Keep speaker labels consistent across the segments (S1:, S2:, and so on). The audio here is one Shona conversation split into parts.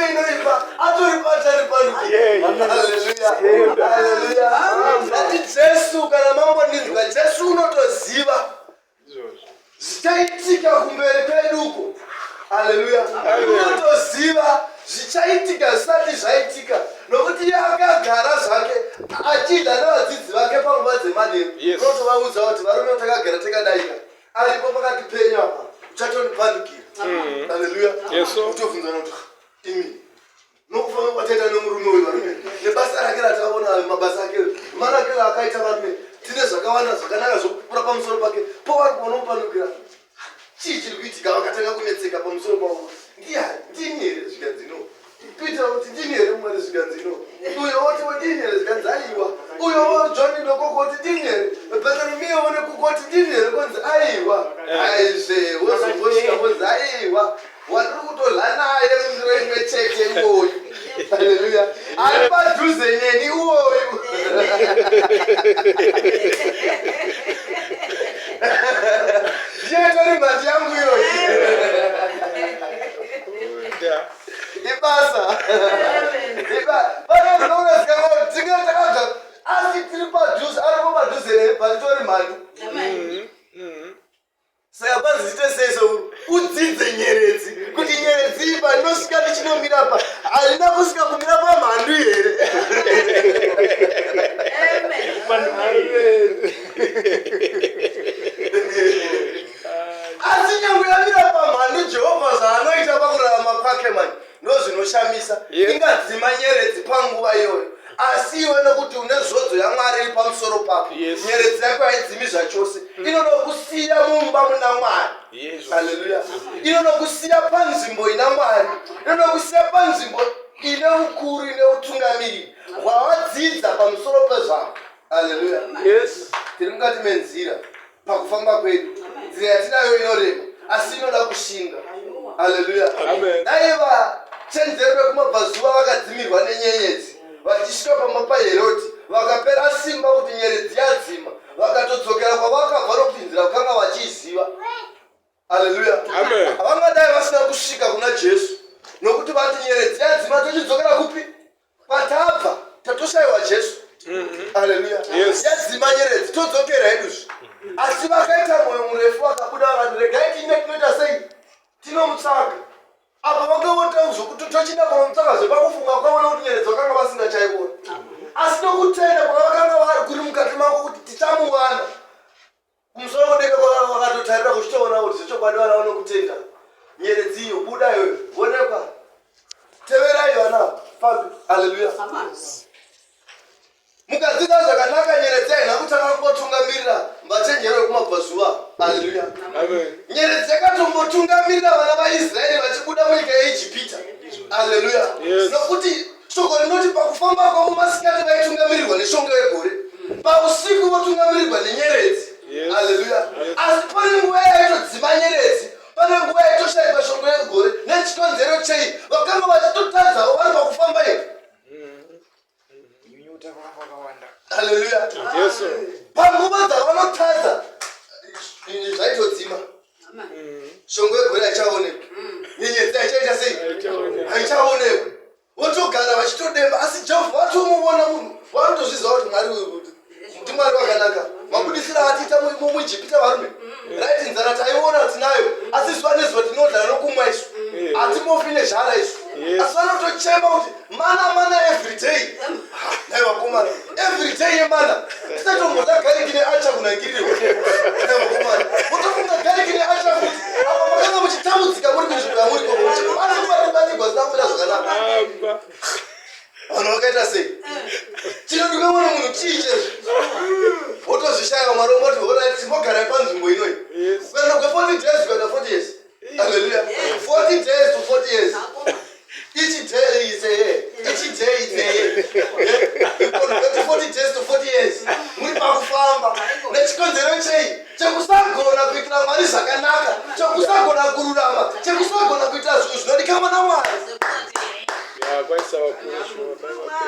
S1: yese inoipa atori patari panduhaleluya haleluya ati Jesu kana mambondinzwa Jesu unotoziva zvichaitika kumberi kwedu uko aleluya unotoziva zvichaitika zvisati zvaitika nokuti iye akagara zvake achidya nevadzidzi vake panguva dzemanheru unotovaudza kuti varume takagara takadaika aripo pakati penyu apa uchatondipandukira mm. aleluya utobvunzana kuti imi Nokufamba kwataita nomurume uyu varume nebasa rake rataona mabasa ake manakiro akaita varume tine zvakawanda zvakanaka zvokupupura pamusoro pake povari kuona mupanukira chii chiri kuitika vakatanga kunetseka pamusoro pavo ndiyani ndini here zvikanzi no peter kuti ndini here mwari zvikanzi no uyo woti ndini here zvikanzi aiwa uyo john ndokoko kuti ndini here bartolomeo wonekukoti ndini here konzi aiwa aizve wozongosvika konzi aiwa Wandiri kutodla naye mundiro imwe chete iwoyu. Haleluya. Ari padhuze neni uwoyu. Ndiye tori mhandi yangu iyoyi. Ibasa. Ibasa. Pane zvinonetseka kuti tinge takabva asi tiri padhuze aripo padhuze neni but tori mhandu. Saka kwanzi zite sei souru udzidze nyeredzi kuti nyeredzi iyi pandinosvika ndichinomira pa handina kusvika kumira pamhandu here asi nyange yamira pamhandu jehovha zvaanoita pakurarama kwake mani ndozvinoshamisa ingadzima nyeredzi panguva iyoyo asi iwe nokuti une zodzo yamwari iri pamusoro pako yes. nyeredzi yako haidzimi zvachose mm. inonokusiya mumba muna mwari haleluya inonokusiya panzvimbo ina mwari inonokusiya panzvimbo ine ukuru ine utungamiriri hwawadzidza pamusoro pezvako haleluya yes. tiri mukati menzira pakufamba kwedu nzira yatinayo inorema asi inoda kushinga haleluya dai vachenjeri vekumabvazuva vakadzimirwa nenyenyedzi vachisvika pamba paherodi vakapera simba kuti nyeredzi yadzima vakatodzokera kwavakabva nokuti nzira vakanga vachiiziva Haleluya.
S2: Amen.
S1: Vangadai vasina kusvika kuna Jesu nokuti vati nyeredzi yadzima tochidzokera kupi? Kwatabva tatoshayiwa Jesu. Haleluya.
S2: Yes.
S1: Yadzima nyeredzi todzokera heduzve. Asi vakaita mwoyo murefu vakabuda vakati regai tiinde tinoita sei? Tinomutsvaga. Apa vakavota zvokuti tochienda kunomutsvaga zvepakufunga kwavo nokuti nyeredzi vakanga vasingachaiona. Asi nokutenda kwavakanga vari kuri mukati mavo kuti tichamuwana. Kumusoro kudenga kwakanga kwakatotarira kuchitoona kuti zvechokwadi vana vanokutenda. Nyeredzi iyo, buda iyoyo, onekwa. Teverai vana ava, fambi. Haleluya. Mukadzidza zvakanaka nyeredzi haina kutanga kungotungamirira vachenjeri vekumabvazuva. Haleluya. Nyeredzi yakatombotungamirira vana vaIsraeri vachibuda munyika yeIjipita. Haleluya. Nokuti Shoko rinoti pakufamba kwavo masikati vaitungamirirwa neshongwe yegore, pausiku votungamirirwa nenyeredzi. Haleluya! Asi pane nguva yaitodzima nyeredzi, pane nguva yaitoshaikwa shongwe yegore. Nechikonzero chei? Vakanga vachitotadzawo vari pakufamba here? Haleluya! Panguva dzavanotadza zvaitodzima. Shongwe yegore haichaonekwi, nyenyedzi haichaita sei? Haichaonekwi. Votogara vachitodemba, asi Jehovha vatomuona munhu, vanotozviziva kuti Mwari uyu ndimwari wakanaka. Mabudisiro atiita muIjipita varume, right? Nzara taiona tinayo, asi zuva nezuva tinodya nokumwa isu, hatimbofi nezhara isu. Asi vanotochema kuti mana mana every day. Nhai vakomana, every day yemana tisatombodya gariki neacha kunangirirwa. Nhai vakomana, motofunga gariki neacha futi apa makanga muchitambudzika muri kunzvimbo yamuri koko asi kuvabatirwa zvisina kumira zvakanaka. Vanhu vakaita sei? Chinodiwa mwana munhu chii chezvo? Wotozvishaya Mwari ongoti horait timbogarai panzvimbo inoyi. Kuenda kwe 40 days kuenda 40 years. Hallelujah. 40 days to 40 years. Each day is a year. Each day is a year. You convert 40 days to 40 years. Muri pakufamba. Nechikonzero chei? Chekusagona kuitira Mwari zvakanaka. Chekusagona kururama. Chekusagona kuita zvinhu zvinodikanwa naMwari.
S2: Yeah, kwaisava kure shuwa, paiva pedyo.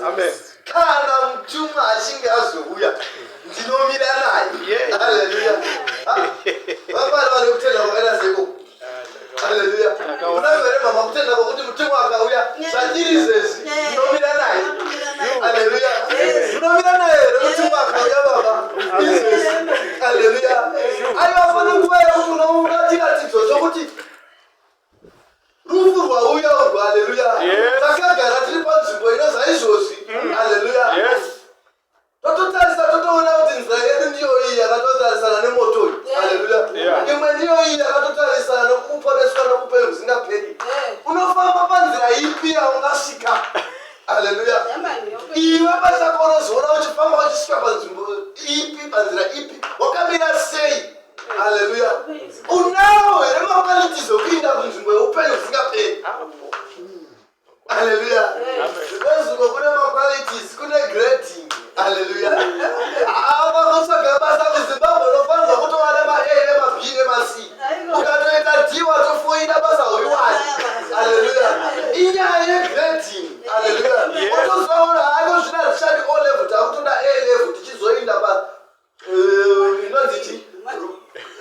S2: Amen.
S1: Kana mutumwa achinge azouya, ndinomira naye. Haleluya. Vamwari vane kutenda kwakaita seiko? Haleluya. Unavo here mama kutenda kwekuti mutumwa akauya zvandiri izvezvi ndinomira naye? Haleluya. Ndinomira naye here mutumwa akauya baba? Izvezvi. Haleluya. Aiwa pane nguva yekuti unoona chiratidzo chokuti Rufu rwauya urwu, haleluya. Takagara tiri panzvimbo ino saizvozvi, haleluya. Tototarisa totoona kuti nzira yedu ndiyo iyi yakatotarisana nemoto uyu, haleluya. Imwe ndiyo iyi yakatotarisana nokuponeswa nokupenyu husingaperi. Unofamba panzira ipi yaungasvika? Haleluya. Iwe pachako unozoona uchifamba uchisvika panzvimbo ipi, panzira ipi, wakamira sei? Haleluya. Unawo here maqualities okuinda kunzvimbo yeupenyu husingaperi? Haleluya. Because uko kune maqualities, kune grading. Haleluya. Apa kutsvaga basa kuZimbabwe unofanirwa kutova nema-A nema-B nema-C. Ukatoita D watofoira basa huriwani. Haleluya. Inyaya yegrading. Haleluya. Wotozoona hako zvino hazvichadi O level takutoda A level tichizoinda pa Eh, inonzi chi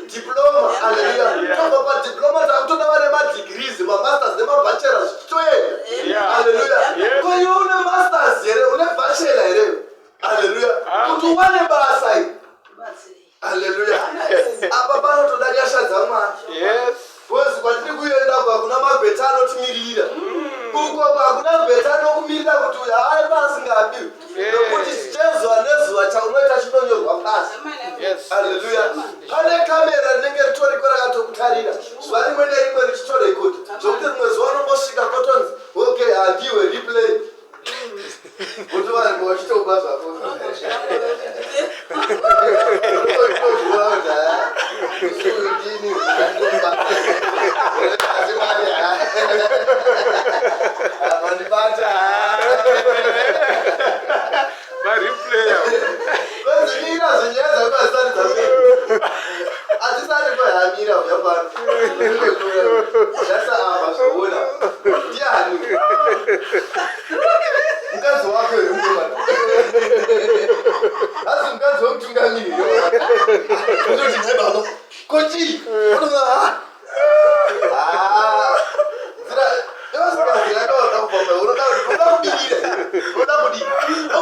S1: diploma aleluya tobva padiploma takutoda vane madegrees mamasters nemabachelors tichitoenda aleluya ko iwe une masters here une bachelor here aleluya kuti uwane basa iri aleluya apa panotoda nyasha dzamwari Because kwatiri kuenda uko hakuna magweta anotimirira. Uko hakuna gweta anokumirira kuti uyu haaiva asingabi. Nokuti chezuva nezuva chaunoita chinonyorwa pasi. Haleluya. Pane kamera rinenge ritoriko rakatokutarira. Zuva rimwe nerimwe richitorekodha. Zvokuti rimwe zuva unombosvika kotonzi okay handiwe replay. Kuti vanhu vachitoba zvako. Mandibata.
S2: Mareplaya.
S1: Vanzimira zvinyaya dzako hazisati dzapera. Hazisati kwayamira uya pano. Zvasa apa zvoona. Ndiani? Mukadzi wako here mukomana? Hazi mukadzi wemutungamiri here? Kutoti nhai baba. Ko chii? Unoona ha. Ah. Nzira yose yakaona kufamba unoda unoda kubirira. Unoda kudii?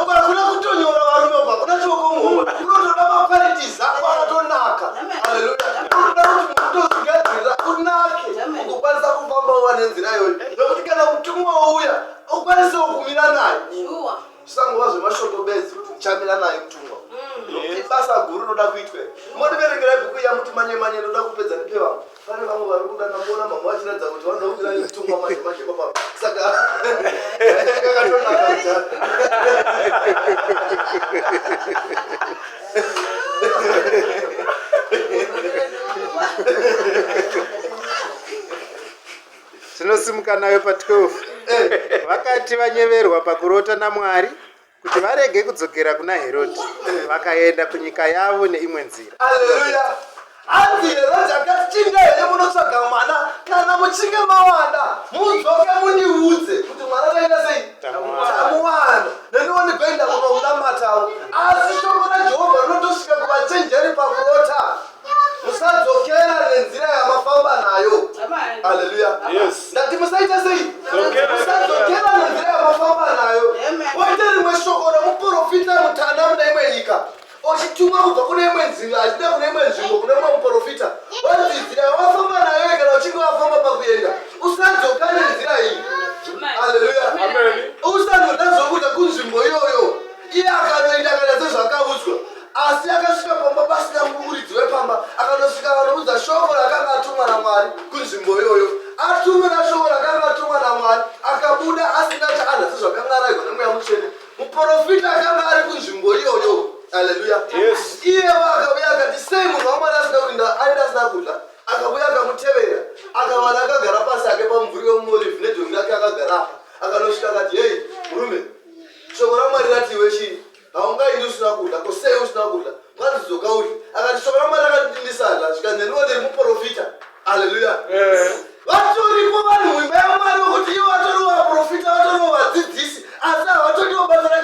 S1: Uko hakuna kutonyora varume uko hakuna chioko muhomwe. Unotoda maqualities ako akatonaka. Haleluya. Unotoda kuti munhu utozvigadzirira unake ugokwanisa kufamba uwane nzira iyoyo. Nokuti kana mutumwa wouya ukwanisewo kumira naye. Zvisangova zvemashoko bedzi kuti ndichamira naye mutumwa. Nokuti basa guru rinoda kuitwa iri. Mondiverengera bhuku iya muti manye manye ndoda kupedza ndipe vamwe. Pane vamwe vari kuda ndamboona mama vachiratidza kuti vanoda kumira nemutumwa manje manje papa. Saka kakatonaka kudhara.
S3: Tinosimuka nayo pa12. Vakati vanyeverwa pakurota naMwari kuti varege kudzokera kuna Herodhi, vakaenda kunyika yavo neimwe nzira.
S1: Aleluya! Hanzi Herodhi akati, chinda here munotsvaga mwana? Kana muchinge mawana, mudzoke mundiudze kuti mwana taita sei? Tamuwana. Neniwo ndigoenda kunomunamatawo. Asi shoko raJehovha rinotosvika kuvachenjeri pakurota. Musadzokera nenzira yamafamba nayo. Haleluya.
S2: Yes.
S1: Ndati musaita sei?
S2: Dzokera.
S1: Musadzokera nenzira yamafamba nayo.
S4: Amen.
S1: Poita rimwe shoko romuprofita mutana mune imwe nyika. Ochitumwa kubva kune imwe nzira achienda kune imwe nzvimbo kune mumwe muprofita. Wanzi nzira yawafamba nayo kana uchinge wafamba pakuenda usadzoka nenzira iyi. Haleluya.
S2: Amen.
S1: Usanoda zvokudya kunzvimbo iyoyo. Iye akanoenda akaita sezvaakaudzwa, asi akasvika pamba pasina muridzi wepamba. Akanosvika akanoudza shoko rakanga atumwa naMwari kunzvimbo iyoyo. Atumira shoko rakanga atumwa naMwari, akabuda asina chaanha sezvakanga arayirwa neMweya Mutsvene. Muprofita akanga ari kunzvimbo iyoyo. Haleluya.
S2: Yes.
S1: Iyewo akauya akati, Sei munhu waMwari asina kurinda aenda asina kudya? Akauya akamutevera, akawana akagara pasi hake pamumvuri wemuorivhi nedhongi rake akagara apa. Akanosvika akati, Hei, murume, Shoko raMwari rati iwe chii? Haungaindi usina kudya. Ko sei usina kudya? Kwanzi dzoka udye. Akati shoko raMwari rakati ndisadya. Zvikanzi neniwo ndiri muprofita. Haleluya.
S2: Eh.
S1: Vatoripo vanhu muimba yaMwari vokuti ivo vatoriwo vaprofita, vatoriwo vadzidzisi, asi havatodiwo basa.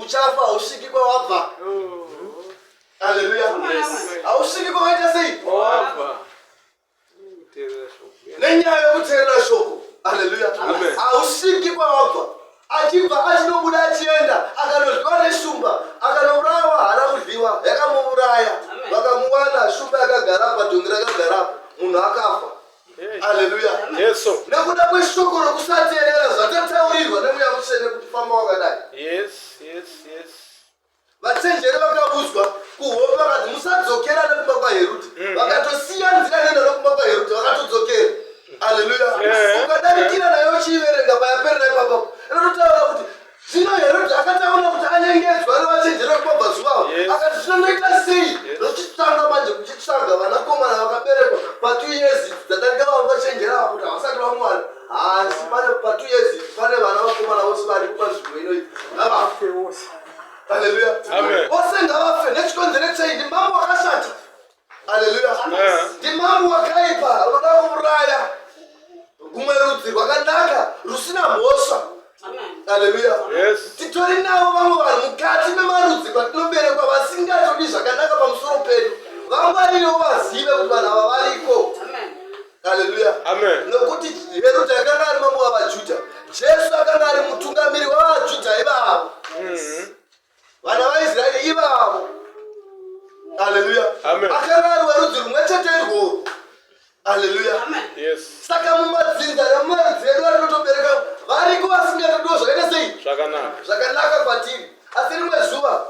S1: Uchafa, hausviki kwawabva. Haleluya. Hausviki kwawaita sei?
S2: Wabva. Kuteerera shoko.
S1: Nenyaya yekuteerera shoko. Haleluya.
S2: Amen.
S1: Hausviki kwawabva. Achibva achinobuda achienda, akanodyiwa neshumba, akanourawa. Haana kudyiwa, yakamuuraya. Vakamuwana shumba yakagara apa, dhongi rakagara apa, munhu akafa. Haleluya.
S2: Yeso.
S1: Nekuda kweshoko rokusateerera zvatataurirwa neMweya Mutsvene kuti famba wakadai. Vachenjeri vakaudzwa kuhope, vakati musadzokera nekumba kwaHerudhi. Vakatosiya nzira inoenda nokumba kwaHerudhi, vakatodzokera. Aleluya. Ukadarikira nayo uchiiverenga payaperera ipapapo, inototaura kuti zvino Herudhi akataura kuti anyengedzwa nevachenjeri vekumabvazuva. Akati, "Zvino ndoita sei?" Ndochitsvanga manje, kuchitsvaga vanakomana vakaberekwa pa2 years dzadarika. Vachenjeri ava kuti havasati vamuwana. Asi pane pa2 years pane vana vakomana vose vari panzvimbo inoi ngavafe. Haleluya.
S2: Amen.
S1: Vose ngavafe. Nechikonzero chei? Ndimambo wakashata. Haleluya. Ndimambo wakaipa, unoda kuuraya rumwe rudzi rwakanaka rusina mhosva. Haleluya. Titori navo vamwe vanhu mukati memarudzi kwatinoberekwa vasingatodi zvakanaka pamusoro pedu. Vangwarirewo, vazive kuti vanhu ava variko. Haleluya.
S2: Amen.
S1: Nokuti Herudhi akanga ari mambo wavaJudha, Jesu akanga ari mutungamiri wavaJudha ivavo, vana vaIsraeri ivavo. Haleluya.
S2: Amen.
S1: Akanga ari werudzi rumwe chete irworwo. Haleluya. Saka mumadzinza nemumarudzi edu atinotobereka variko vasingatodiwo zvakaita sei?
S2: Zvakanaka.
S1: Zvakanaka kwatiri. Asi rimwe zuva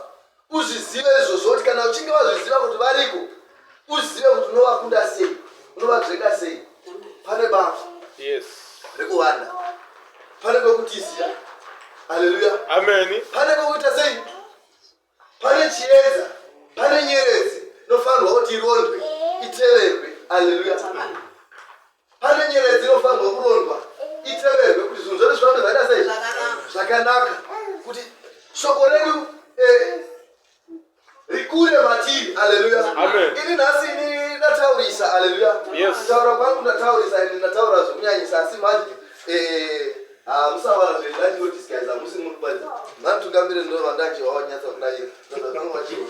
S1: uzvizive izvozvo, kuti kana uchinge wazviziva kuti variko, uzive kuti unovakunda sei, unovadzvenga sei. Pane basa rekuwanda, pane kwekutizira. Haleluya.
S2: Amen.
S1: Pane kwekuita sei? Pane chiedza, pane nyeredzi inofanirwa kuti irondwe, iteverwe. Haleluya. Pane nyeredzi inofanirwa kurondwa, iteverwe, kuti zvinhu zvedu zvifambe zvakaita sei? Zvakanaka, kuti shoko redu rikure matiri. Haleluya.
S2: Amen.
S1: Ini nhasi ini ndataurisa. Haleluya. Kutaura kwangu ndataurisa, ini ndataura zvekunyanyisa. Asi manje hamusawana zvendandinodisguise, hamusi muri kubaidza. Vanditungamire, ndo vandanji wawanyatsa kunayira vamwe vachiwa.